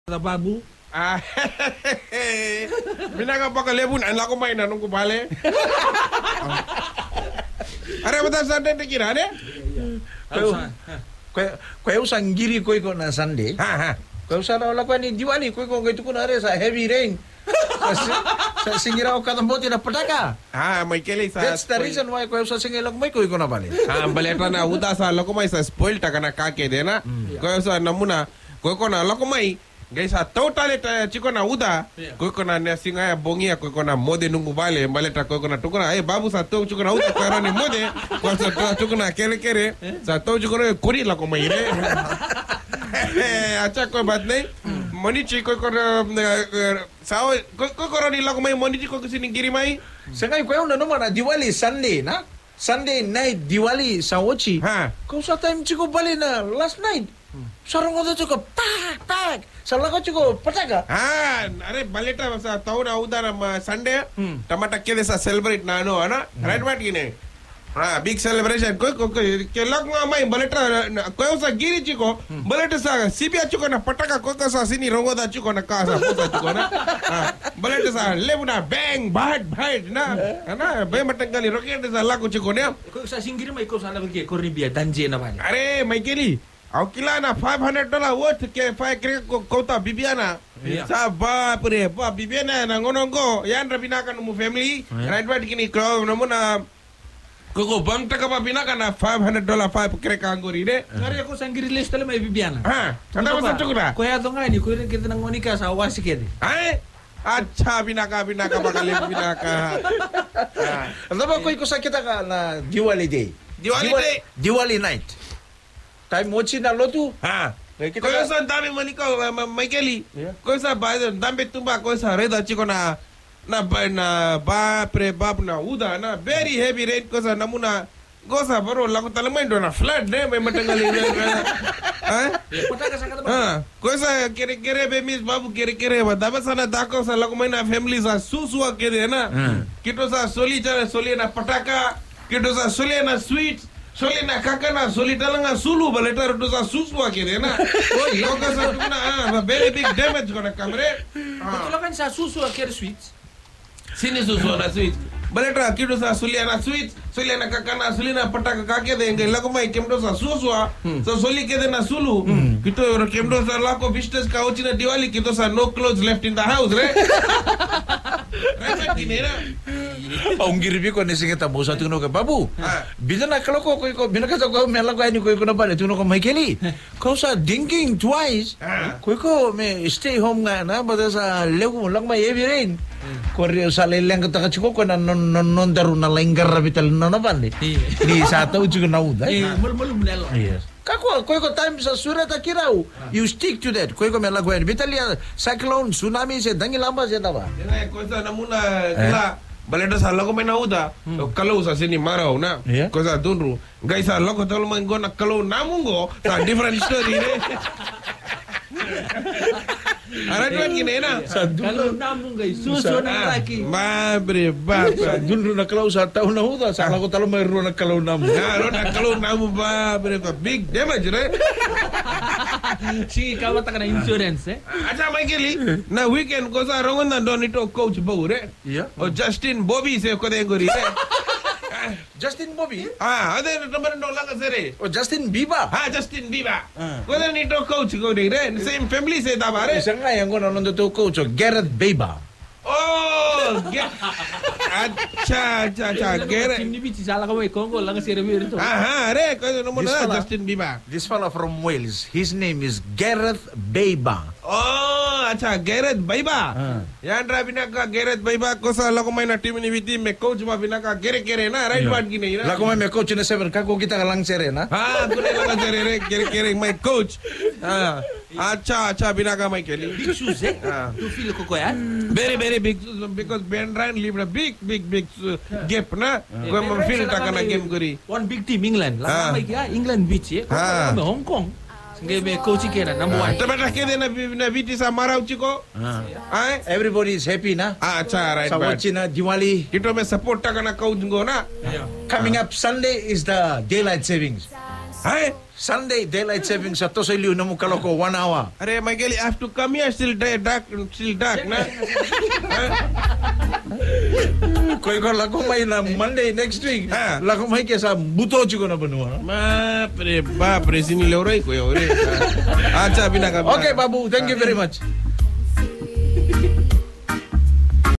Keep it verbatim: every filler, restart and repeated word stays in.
Sa babu. Ah, vinaka vakalevu na lako mai na noqu vale. Are vata sa dede kina, ne? Ko, ko, ko au sa qiri ko iko na Sunday. Ha, ha. Ko au sa na lako ni Diwali, ko iko qai tukuna are sa heavy rain. Sa si-, sa sega ni rawa ka boti na pataka. Ah, mai kele sa. That's the spoil. Reason why ko au sa sega ni lako mai ko iko na vale. Ah, baleta na uca sa lako mai sa spoil taka na ka kece na. Mm. Ko au sa namuna, ko iko na lako mai. Qai sa tau tale ta tiko na uca. Yeah. Ko iko na ne siga ya bogi ya ko iko na moce noqu vale, baleta ko iko na tukuna, "E, babu sa tau tiko na uca, ko era ni moce." Ko sa tau tiko na kerekere. Eh? Sa tau tiko na kuri lako mai re. Eh, acha ko bat nei. Monichi ko iko na, eh, eh, sa o, ko, ko iko ni lako mai Monichi ko iko sini qiri mai. Sega, ko au nanuma na Diwali Sunday, na? Sunday night Diwali sa oti. Ha. Ko sa time tiko vale na last night. Sa rogoca tiko pak, pak. Sa lako tiko pataka. Ah, are baleta sa tau na uca na ma Sunday. Hmm. Tamata kece sa celebrate na no, ana. Hmm. Right, what kine? Ah, big celebration. Ko, ko, ko, ke lako ga mai baleta na, ko sa qiri tiko. Hmm. Baleta sa sibia tiko na pataka ko sa sini rogoca tiko na ka sa posa tiko na. Ah, baleta sa levu na bang, bad, bad na. Ana, bai mataqali rocket sa lako tiko ne. Ko sa sini qiri mai ko sa lako ke ko ribia danje na vale. Are, mai keli. Au kila na five hundred dollar worth ke fai kere ko, kouta Bibiana. Iya. Sa ba pure, ba Bibiana na gauna qo, yadra vinaka nomu family. Iya. Right, right, kini ko, nomu na, ko, ko bangtaka ba vinaka na five hundred dollar fai kere ka qori, ne? Ngari ko sa qiri lesu tale mai Bibiana. Ha, sa tava sa tukuna. Ko ya to ga ni, ko ira kece na gone ka sa wasi kece. Ai? Acha vinaka, vinaka, vakalevu vinaka. Ah. Cava ko iko sa kitaka na Diwali day? Diwali day. Diwali night. Time oti na lotu. Ha. Ko iko sa dabe mani ko, ma, ma, Michael. Yeah. Ko sa ba, dabe tuba, ko sa raica tiko na, na ba, na ba, pre, ba, na uca, na very heavy rain, ko sa namuna, ko sa varo lako tale mai dua na flood, ne, mai mataqali, ne, ne. Ha? Yeah, pataka sa kata ba. Ha. Ko sa kere, kere, be mis, babu, kere, kere, ba, daba sa na dako, sa lako mai na family, sa susua kece, na. Hmm. Kito sa soli, tara soli na pataka, kito sa soli na sweet, soli na kakana, soli tale ga sulu, baleta ratou sa susua kece na. Oi, o ka sa tukuna, ah, a very big damage ko na kamere. Ah. Ko tulaga ni sa susua kece sweets. Sini susua na sweets. Baleta kito sa solia na sweets, solia na kakana, solia na pataka ka kece, qai lako mai kemudou sa susua, hmm, sa soli kece na sulu. Hmm. Kito ro kemudou sa lako visitors ka oti na Diwali, kito sa no clothes left in the house, re? Right, right, kine na. Au qiri vei iko ni siga tabu, au sa tukuna o koya, babu. Ah. Biu na kaloko ko iko, biu na kaloko me lako yani ko iko na vale, tukuna o koya, Michael, ko sa thinking twice. Ah. Ko iko me stay home ga na, baleta sa levu lako mai heavy rain. Hmm. Ko ri sa lai leqataka tiko ko na no, no, nodaru na lai qaravi tale na nona vale. Io. Ni sa tau tiko na uca. Io, malumalumu na yalo. Yes. Kakua, ko iko time sa sureta ki rau. Ah. You stick to that. Ko iko me lako yani. Vitalia, cyclone, tsunami, se dagilaba, se cava. Ena, ko sa namuna, eh, kila. Baleta sa lako mai na uca. Hmm. O Kalou sa sini marau na. Yeah. Ko sa cudru. Qai sa lako tale mai qo na Kalou namu qo. Sa different story, ne? Ara tuan kina, ena? Sa cudru. Kalou namu qai susu na draki. Ba, bre, ba, ba. Sa cudru na Kalou sa tau na uca. Sa lako tale mai rua na Kalou namu. Ah, rua na Kalou namu, ba, bre, ba. Big damage, re? Sigi kamataka na insurance, eh? Acha, Michael, na weekend ko sa rogo na dua ni to coach bau, re? Ia. O Justin Bobby se ko de qori, re? Justin Bobby? Ah, ade na tamana no laka sere. O Justin Bieber? Ah, Justin Bieber. Ah. Ko de ni to coach qori, re? Same family se dava, re? Isa ga ya qo na noda to coach o Gareth Bieber. Oh, Ga-, acha, acha, acha, Gareth. Tim ni Viti sa laka mai Congo, laka sere vei iratou. Aha, re, ko de no mona Justin Bieber. This fella from Wales, his name is Gareth Bieber. Oh, acha, Gareth Bieber. Ah. Yadra vinaka Gareth Bieber, ko sa lako mai na timi ni Viti me coach vavinaka kerekere na, right, yeah, one kina ina. Lako mai me coach na seven, ka ko kita ka langa sere na. Ah, ko na langa sere re, kerekere mai coach. Ah, acha, acha, vinaka mai keli. Big shoes, eh? Ah. Tu feel ko koya? Very, very big shoes because Ben Ryan leave a big, big, big, uh, gap na. Ah. Ko mo feel taka na game qori. One big team, England. Lako mai kia, England Viti, eh? Ko me Hong Kong. Qai me coach kena, number one. Tamata kece na Vi-, na Viti sa marau tiko. Ah. Ai? Everybody is happy na. Ah, acha, right, sa watching na Diwali. Kito me support taka na coach qo na. Yeah. Coming up Sunday is the daylight savings. Ai? Sunday, daylight saving, sa toso i liu nomu kaloko, one hour. Are, Michael, I have to come here, still da-, dark, still dark, na? Ko iko lako mai na Monday next week. Ah. Lako mai ke sa buto tiko na vanua. Ma, pre, ba, pre, sini leurai ko yo, re. Ah, sa vinaka, vinaka. Okay, Babu, thank you very much.